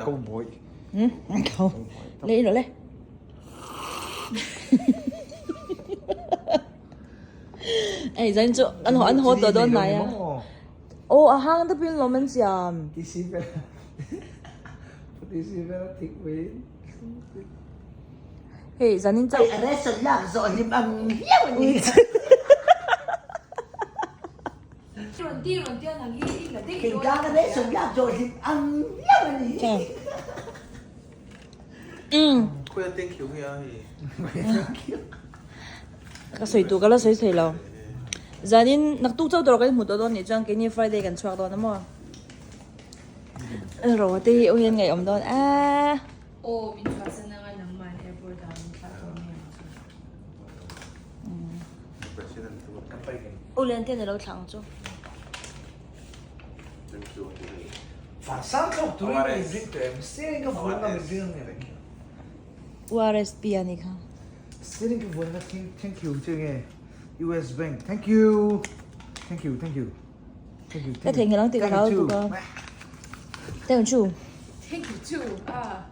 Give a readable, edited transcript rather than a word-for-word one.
Cowboy. Hmm, cow. Le ilo le. Ei zain chu an ho an ho to don nai a. Oh, a hang te pin lom an siam. Tisi vel. Tisi vel thik wei. Hei zanin chauh. Ai ration lak zawh hlim ang hiau a ni. Thingtlang a ration lak zawh hlim ang hiau a ni. Khawi a thank you nge a hei. Ka sawi tur ka la sawi thei lo. Zanin naktuk chauh tur kan hmu tawh dawn nih chuan keini Friday kan chhuak dawn a maw. Ro te hi u hian ngaihawm dawn a. Aw min chhuahsan anga nangman airport ah min thlah dawn em chu. U Lian te an alo thlah ang chu. Vansang thlawk turin min ring tawh em? Steering ka vuan nga min ring ang em? URSP a ni kha. Steering ka vuan nga thank you che nge US Bank thank you thank you thank you. Ka theihnghilh ang tih ka hlau tuk a. Thank you. Thank you too. Ah.